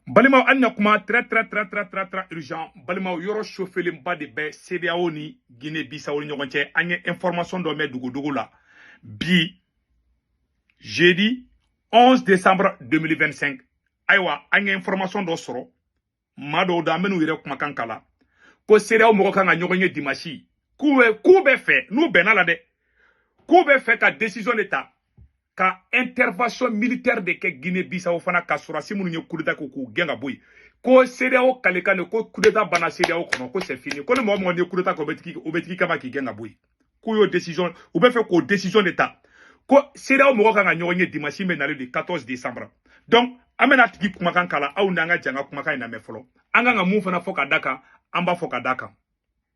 Balimaw, an na kuma très très très très très très urgent. Balimaw, yɔrɔ sofelenba de bɛ CEDEAO ni Guinée Bissau ni ɲɔgɔn cɛ. An ye information dɔ mɛn dugudugu la bi, jeudi 11 décembre 2025. Ayiwa, an ye information dɔ sɔrɔ maa dɔw da, an bɛn'u yɛrɛ kumakan kala ko CEDEAO mɔgɔ kan ka ɲɔgɔn ye dimanche. K'u bɛ fɛ, n'u bɛnna la dɛ, k'u bɛ fɛ ka décision de ta ka intervention militaire de kɛ Guinée Bissau fana, ka sɔrɔdasi minnu ye coup d'état kɛ, k'u gɛn ka bɔ yen. Ko CEDEAO kalekan de ko coup d'état banna CEDEAO kɔnɔ, ko c'est fini, ko ni mɔgɔ mɔgɔ ni ye coup d'état kɛ, o bɛ tigi kama k'i gɛn ka bɔ yen. K'u y'o décision, u bɛ fɛ k'o décision de ta, ko CEDEAO mɔgɔ kan ka ɲɔgɔn ye dimanche min nalen, le 14 décembre. Donc an bɛna tigi kumakan kala, aw n'an ka jan ka kumakan in lamɛn fɔlɔ. An kan ka mun fana fɔ ka da kan, an b'a fɔ ka da kan.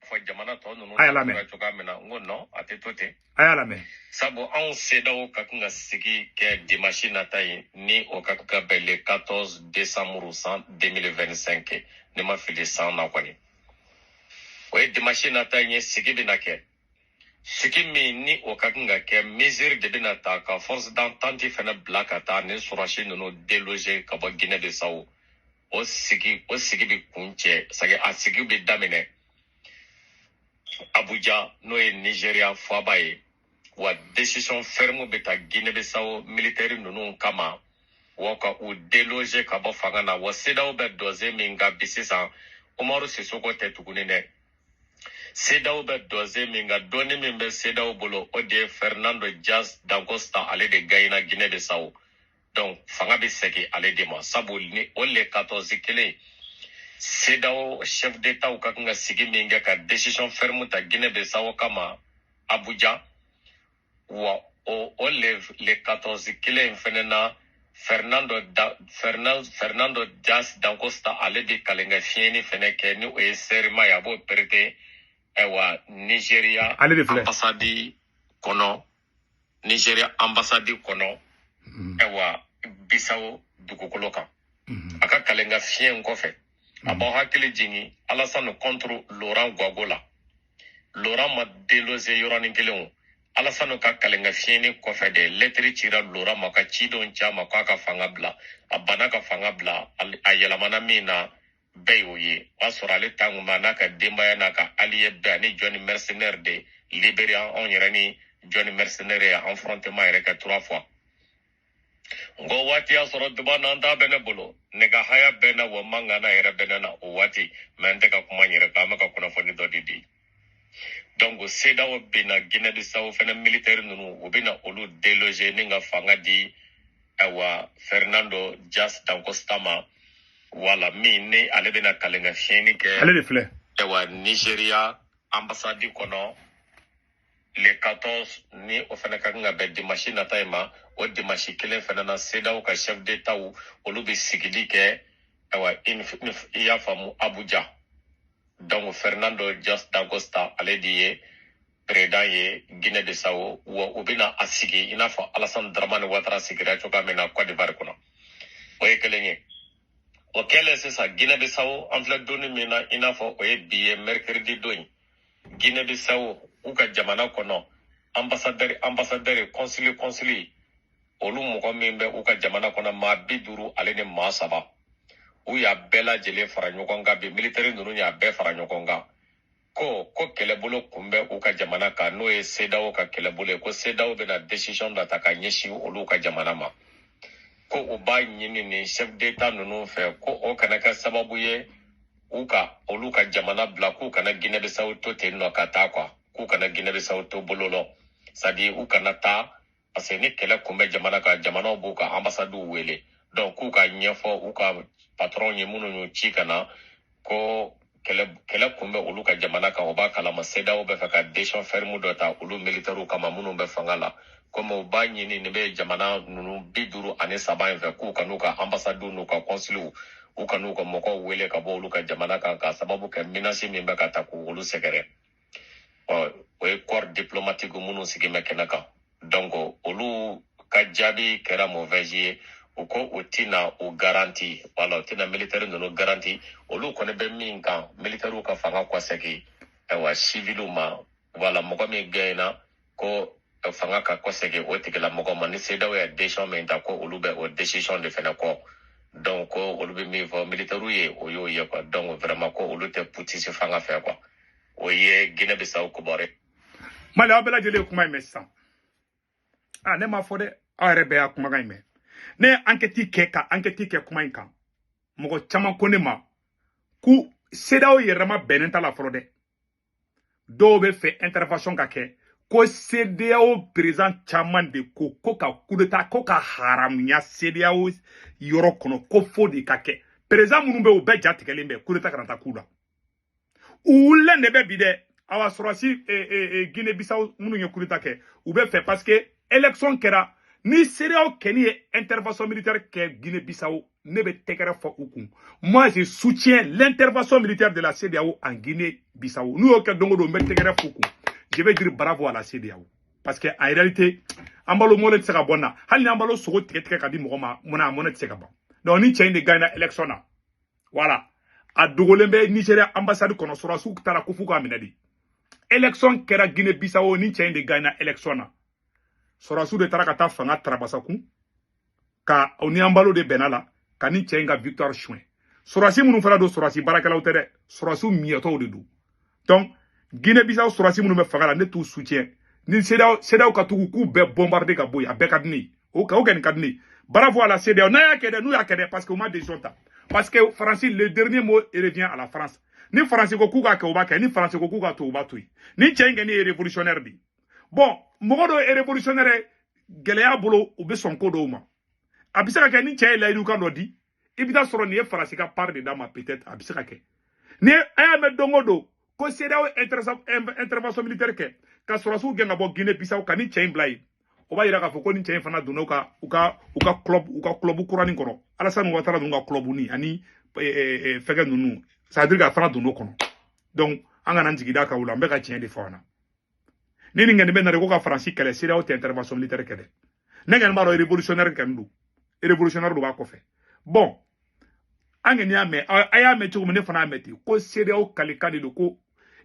Fɔ jamana tɔ ninnu A y'a lamɛn. cogoya min na, n ko non, a tɛ to ten. A y'a lamɛn. Sabu anw CEDEAO ka kan ka sigi kɛ dimanche nata ye, ni o ka kan ka bɛn le 14 décembre san 2025, ne ma fili san na kɔni. O ye dimanche nata in ye. Sigi bɛna kɛ, sigi min ni o ka kan ka kɛ, mesure de bɛna ta ka force d'entente fɛnɛ bila ka taa ni sɔrɔsi ninnu déloger ka bɔ Guinée Bissau. O sigi bɛ kun cɛ, c'est a sigi bɛ daminɛ Abuja, n'o ye Nigeria faaba ye. Wa décision ferme bɛ ta Guinée Bissau militaire ninnu kama, wa ka u déloger ka bɔ fanga na. Wa CEDEAO bɛ dɔze min kan bi sisan, Umaru Sisoko tɛ tuguni dɛ. CEDEAO bɛ dɔze min kan, dɔnni min bɛ CEDEAO bolo, o de ye Fernando Dias da Costa. Ale de gagnera Guinée Bissau, donc fanga bɛ segin ale de ma. Sabu ni o le 14 kelen, CEDEAO chef d'État ka kan ka sigi min kɛ ka décision ferme ta Guinée Bissau kama Abuja, wa o le 14 kelen in fɛnɛ na, Fernando Dias da Costa, ale de kalenkɛ fiɲɛni fɛnɛ kɛ, ni o ye serment ye, a b'o prêter, ayiwa, Nigeria Ale de filɛ. ambassade kɔnɔ, Nigeria ambassade kɔnɔ, ayiwa, Bissau dugukolo kan. A ka kalenka fiɲɛ in kɔfɛ, a b'aw hakili jigin Alassane contre Laurent Gbagbo la. Laurent ma déloger yɔrɔnin kelen o. Alassane ka kalenka fiɲɛni kɔfɛ de, lɛtiri cira Laurent ma ka cidenw ci a ma k'a ka fanga bila. A banna ka fanga bila. A yɛlɛmana min na, bɛɛ y'o ye. O y'a sɔrɔ ale ta kun b'a n'a ka denbaya n'a ka allié bɛɛ ani jɔnni mercenaire de Libéria. Anw yɛrɛ ni jɔnni mercenaire ye affrontement yɛrɛ kɛ trois fois. N ko waati y'a sɔrɔ duba n'an ta bɛ ne bolo, ne ka haya bɛɛ na, wa mangana yɛrɛ bɛ ne na o waati. Mɛ n tɛ ka kuma n yɛrɛ kan, an bɛ ka kunnafoni dɔ de di. Donc CEDEAO bɛna Guinée Bissau fɛnɛ militaire ninnu, u bɛna olu déloger ni ka fanga di, ayiwa, Fernando Dias da Costa ma. Wala min ni ale bɛna kalenkɛ fiɲɛni kɛ, Ale de filɛ. ayiwa, Nigeria ambassade kɔnɔ le 14, ni o fana ka kan ka bɛn dimanche nata in ma. O dimanche kelen fana na, CEDEAO ka chef d'état, olu bɛ sigili kɛ, ayiwa, i y'a faamu, Abuja. Donc Fernando Dias da Costa, ale de ye président ye Guinée Bissau. Wa u bɛna a sigi i n'a fɔ Alassane Dramane Ouattara sigira cogoya min na Côte d'Ivoire kɔnɔ. O ye kelen ye. O kɛlen sisan, Guinée Bissau, an filɛ donni min na, i n'a fɔ o ye bi ye mercredi don ye, Guinée Bissau u ka jamana kɔnɔ, ambassadeur, ambassadeur, consul, consul, olu mɔgɔ min bɛ u ka jamana kɔnɔ, maa 53, u y'a bɛɛ lajɛlen fara ɲɔgɔn kan bi. Militaire ninnu y'a bɛɛ fara ɲɔgɔn kan ko kɛlɛbolo kun bɛ u ka jamana kan, n'o ye CEDEAO ka kɛlɛbolo ye, ko CEDEAO bɛna décision dɔ ta ka ɲɛsin olu ka jamana ma, ko u b'a ɲini nin chef d'état ninnu fɛ ko o kana kɛ sababu ye u ka olu ka jamana bila, k'u kana Guinée Bissau to ten nɔ ka taa quoi, k'u kana Guinée Bissau to bolo lɔ, c'est à dire u kana taa, parce que ni kɛlɛ kun bɛ jamana kan, jamanaw b'u ka ambassades wele. Donc k'u ka ɲɛfɔ u ka patron ye minnu y'u ci ka na, ko kɛlɛ kun bɛ olu ka jamana kan, o b'a kalama CEDEAO bɛ fɛ ka décision ferme dɔ ta olu militaires kama minnu bɛ fanga la. Komi u b'a ɲini nin bɛ jamana ninnu 53 in fɛ k'u ka n'u ka ambassades n'u ka consuls, u ka n'u ka mɔgɔw wele ka bɔ olu ka jamana kan, k'a sababu kɛ menace min bɛ ka ta k'olu sɛgɛrɛ. Ɔ, o ye corps diplomatique minnu sigi bɛ kɛnɛ kan. Donc olu ka jaabi kɛra mauvaise ye. U ko u tɛna u garanti, wala u tɛna militaire ninnu garanti. Olu kɔni bɛ min kan, militaire ka fanga kɔsegin, ayiwa, civiliw ma. Wala mɔgɔ min gɛnna ko fanga ka kɔsegin o tigilamɔgɔ ma, ni CEDEAO ye décision min ta, ko olu bɛ o décision de fɛnɛ kɔ. Donc Donc ko olu bɛ min fɔ militaires ye, o y'o ye quoi. Donc vraiment ko olu tɛ putschiste fanga fɛ quoi. O ye Guinée Bissau kibaru. Mali, aw bɛɛ lajɛlen ye kuma in mɛn sisan. A ne m'a fɔ dɛ, aw yɛrɛ bɛɛ y'a kumakan in mɛn. Ne ye enquête kɛ ka enquête kɛ kuma in kan. Mɔgɔ caman ko ne ma ko CEDEAO yɛrɛma bɛnnen t'a la fɔlɔ dɛ. Dɔw bɛ fɛ intervention ka kɛ, ko CEDEAO président caman de ko ko ka coup d'état ko ka haramuya CEDEAO yɔrɔ kɔnɔ, ko fo de ka kɛ. Président minnu bɛ yen, u bɛɛ ja tigɛlen bɛ coup d'état kana taa k'u la. U wulilen de bɛ bi dɛ. Awa, sɔrɔsi Guinée Bissau minnu ye coup d'état kɛ, u bɛ fɛ parce que élection kɛra. Ni CEDEAO kɛni ye intervention militaire kɛ Guinée Bissau, ne bɛ tɛgɛrɛ fɔ u kun. Moi, je soutiens l'intervention militaire de la CEDEAO en Guinée Bissau. N'u y'o kɛ don o don, n bɛ tɛgɛrɛ f'u kun. Je vais dire bravo à la CEDEAO, parce que en réalité an balo mɔnɛ tɛ se ka bɔ n na. Hali ni an balo sogo tigɛ tigɛ ka di mɔgɔ ma mun na, a mɔnɛ tɛ se ka ban. Donc ni cɛ in de gagne élection na, voilà, a dogolen bɛ Nigéria ambassade kɔnɔ. Sɔrɔdasiw taara ko f'u k'a minɛ de. Élection kɛra Guinée Bissau, ni cɛ in de gagne élection na. Sɔrɔdasiw de taara ka taa fanga tarabasakun ka o ni Embalo de bɛnna la ka ni cɛ in ka victoire suɲɛ. Sɔrɔdasi minnu fana don, sɔrɔdasi baarakɛlaw tɛ dɛ, sɔrɔdasiw miyɛtɔw de don. Donc Guinée Bissau sɔrɔdasi minnu bɛ fanga la, ne t'u soutien. Ni CEDEAO ka tugu k'u bɛɛ bombarder ka bɔ yen, a bɛɛ ka di ne ye. O ka o kɔni ka di ne ye. Bravo à la CEDEAO n'a y'a kɛ dɛ, n'u y'a kɛ dɛ, parce que u ma décision ta, parce que Faransi, le dernier mot revient à la France. Ni Faransi ko k'u k'a kɛ, u b'a kɛ. Ni Faransi ko k'u k'a to, u b'a to yen. Ni cɛ in kɛ, ne ye révolutionnaire de ye. Bon, mɔgɔ dɔw ye révolutionnaire gɛlɛya bolo, u bɛ sɔn ko dɔw ma. A bɛ se ka kɛ ni cɛ ye layidu kan dɔ di, i bɛ taa sɔrɔ nin ye Faransi ka part de d'a ma peut-être. A bɛ se ka kɛ ni a y'a mɛn don o don ko CEDEAO intervention militaire kɛ ka sɔrɔdasiw gɛn ka bɔ Guinée Bissau ka ni cɛ in bila yen, o b'a yira k'a fɔ ko ni cɛ in fana donna u ka club, u ka club kuranin kɔnɔ, Alassane Ouattara ninnu ka club ni ani fɛngɛ ninnu, c'est à dire k'a fana donna o kɔnɔ. Donc an kana n jigi da kan o la. N bɛ ka tiɲɛ de fɔ an na. Ni nin kɔni bɛ na de ko ka Faransi kɛlɛ, CEDEAO tɛ intervention militaire kɛ dɛ. Ne kɔni b'a dɔn révolutionnaire kɔni don, révolutionnaire dɔ b'a kɔfɛ. Bon, an kɔni y'a mɛn, a y'a mɛn cogo min, ne fana y'a mɛn ten ko CEDEAO kalikan de don ko.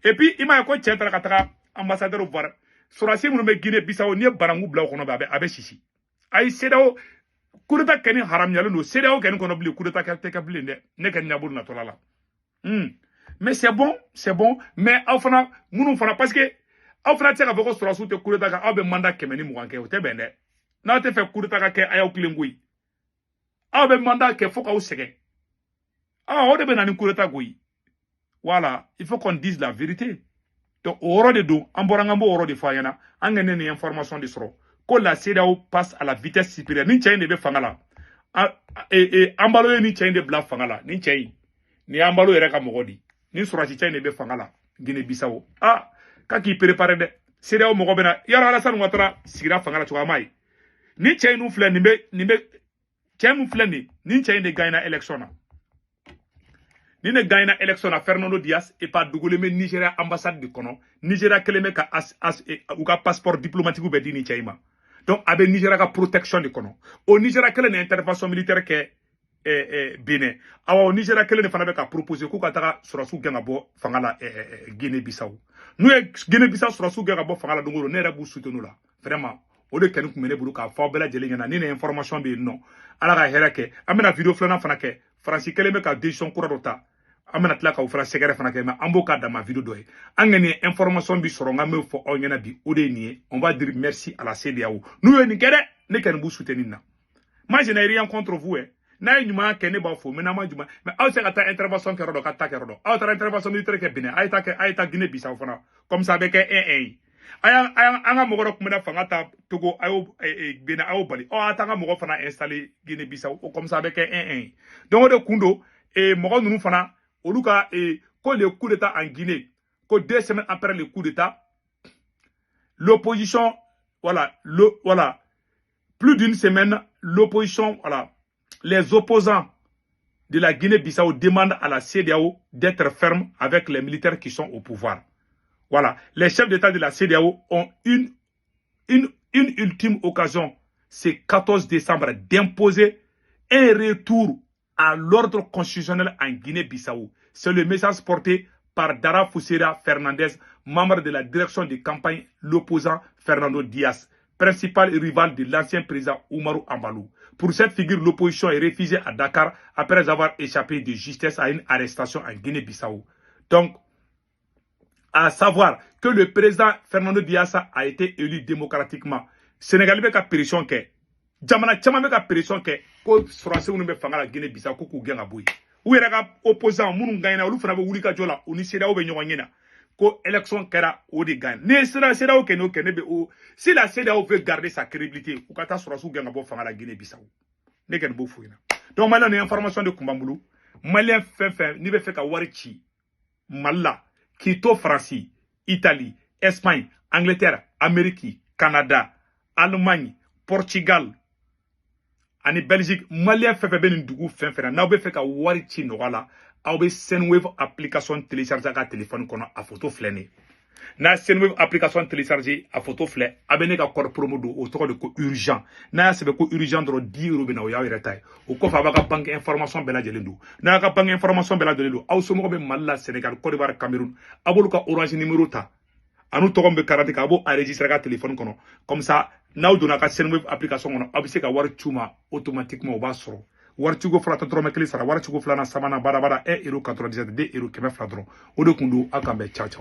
Et puis i m'a ye ko cɛ taara ka taga ambassadeur voir. Sɔrɔdasi minnu bɛ Guinée Bissau, n'i ye bananku bila o kɔnɔ, a bɛ sisi. Ayi, CEDEAO coup d'état kɛ ni haramuyalen don CEDEAO kɛ ni kɔnɔ bilen, coup d'état tɛ kɛ bilen dɛ. Ne kɛ ɲabolo natɔla la. Mais c'est bon, c'est bon. Mais aw fana minnu fana, parce que aw fana tɛ se k'a fɔ ko sɔrɔdasiw tɛ coup d'état kɛ, aw bɛ mandat 120 kɛ, o tɛ bɛn dɛ. N'aw tɛ fɛ coup d'état ka kɛ, a y'aw tilen koyi. Aw bɛ mandat kɛ fo k'aw sɛgɛn. Ah, o de bɛ na ni coup d'état koyi. Voilà, il faut qu'on dise la vérité. Donc o yɔrɔ de don, an bɔra, an b'o yɔrɔ de fɔ a ɲɛna. An ka ne nin information de sɔrɔ ko la CEDEAO passe à la vitesse supérieure. Ni cɛ in de bɛ fanga la, Embalo ye ni cɛ in de bila fanga la. Ni cɛ in ni Embalo yɛrɛ ka mɔgɔ di, ni sɔrɔsi cɛ in de bɛ fanga la Guinée Bissau. Ah, k'a k'i préparer dɛ, CEDEAO mɔgɔ bɛ na yɔrɔ. Alassane Ouattara sigira fanga la cogoya ma ye. Ni cɛ in dun filɛ nin bɛ, nin bɛ cɛ min filɛ nin, ni cɛ in de gagnera élection na, ni ne gagnera élection na, Fernando Dias. Et pas dogolen bɛ Nigéria ambassade de kɔnɔ. Nigéria kɛlen bɛ ka as, as, u ka passeport diplomatique bɛɛ di nin cɛ in ma. Donc a bɛ Nigéria ka protection de kɔnɔ. O Nigéria kelen de intervention militaire kɛ Benin. Awa, o Nigéria kelen de fana bɛ ka proposer k'u ka taga sɔrɔdasiw gɛn ka bɔ fanga la Guinée Bissau. N'u ye Guinée Bissau sɔrɔdasiw gɛn ka bɔ fanga la don o don, ne yɛrɛ b'u soutenir la vraiment. O de kɛni tun bɛ ne bolo k'a fɔ aw bɛɛ lajɛlen ɲɛna. Ni nin information bɛ yen nɔ, Ala ka hɛrɛ kɛ. An bɛna vidéo filanan fana kɛ. Faransi kɛlen bɛ ka décision kura dɔ ta, an bɛna tila k'o fana sɛgɛrɛ fana kɛ, mais an b'o k'a dama vidéo dɔ ye. An ka nin information bi sɔrɔ, n ka min fɔ aw ɲɛna bi, o de ye nin ye. On va dire merci à la CEDEAO. N'u ye nin kɛ dɛ, ne kɔni b'u soutenir na. Moi, je n'ai rien contre vous hein. N'a ye ɲuman kɛ, ne b'a fɔ, mais n'a ma ɲuman, mais aw tɛ se ka taa intervention kɛ yɔrɔ dɔ ka taa kɛ yɔrɔ dɔ. Aw taara intervention militaire kɛ Benin, a ye taa kɛ, a ye taa Guinée Bissau fana, comme ça a bɛ kɛ un un ye. A y'an an ka mɔgɔ dɔ tun bɛna fanga ta Togo, a y'o Benin, a y'o bali. Ɔ, a t'an ka mɔgɔ fana installer Guinée Bissau, o comme ça a bɛ kɛ un un ye. Donc o de kun don mɔgɔ ninnu fana, olu ka ko le coup d'état en Guinée, ko 2 semaines après le coup d'état, l'opposition, voilà, voilà, plus d'une semaine, l'opposition, voilà, les opposants de la Guinée-Bissau demandent à la CEDEAO d'être ferme avec les militaires qui sont au pouvoir. Voilà, les chefs d'État de la CEDEAO ont une ultime occasion, c'est 14 décembre, d'imposer un retour à l'ordre constitutionnel en Guinée-Bissau. C'est le message porté par Dara Fusera Fernandez, membre de la direction de campagne l'opposant Fernando Dias, principal rival de l'ancien président Umaru Embaló. Pour cette figure, l'opposition est refusée à Dakar après avoir échappé de justesse à une arrestation en Guinée-Bissau. Donc, à savoir que le président Fernando Dias a été élu démocratiquement. Sénégal bɛ ka pression kɛ, jamana caman bɛ ka pression kɛ ko sɔrɔdasi minnu bɛ fanga la Guinée-Bissau, ko k'u gɛn ka bɔ yen. U yɛrɛ ka opposant minnu gagnera, olu fana bɛ wuli ka jɔ la, u ni CEDEAO bɛ ɲɔgɔn ɲɛ na ko élection kɛra, o de gagne. Ni ye CEDEAO kɛ n'o kɛ, ne bɛ o, si la CEDEAO veut garder sa crédibilité, u ka taa sɔrɔdasiw gɛn ka bɔ fanga la Guinée-Bissau. Ne kɔni b'o f'u ɲɛna. Donc malien, ni information de kun b'an bolo. Malien fɛn fɛn n'i bɛ fɛ ka wari ci Mali la, k'i to Faransi, Italie, Espagne, Angleterre, Amérique, Canada, Allemagne, Portugal ani Belgique, malien fɛn fɛn bɛ nin dugu fɛn fɛn na, n'aw bɛ fɛ ka wari ci nɔgɔya la, aw bɛ Sendwave application télécharger a ka téléphone kɔnɔ. A photo filɛ nin ye. N'a Sendwave application télécharger, a photo filɛ, a bɛ ne ka code promo don, o tɔgɔ de ko urgent. N'a y'a sɛbɛn ko urgent dɔrɔn, 10 euros bɛ na, o y'aw yɛrɛ ta ye. O kɔfɛ, a b'a ka banque information bɛɛ lajɛlen don. N'a y'a ka banque information bɛɛ lajɛlen don, aw somɔgɔw bɛ Mali la, Sénégal, Côte d'Ivoire, Cameroun, a b'olu ka Orange numéro ta ani tɔgɔ min bɛ carte kan, a b'o enregistrer a ka téléphone kɔnɔ. Comme ça, n'aw donna a ka Sendwave application kɔnɔ, aw bɛ se ka wari ci u ma automatiquement, o b'a sɔrɔ. Wari ciko fɔlɔ tɛ dɔrɔmɛ kelen sara. Wari ciko filanan, sabanan, baara baara, 1 euro 97, 2 euro 200 dɔrɔn. O de kun don. Aw kan bɛn, ciao ciao.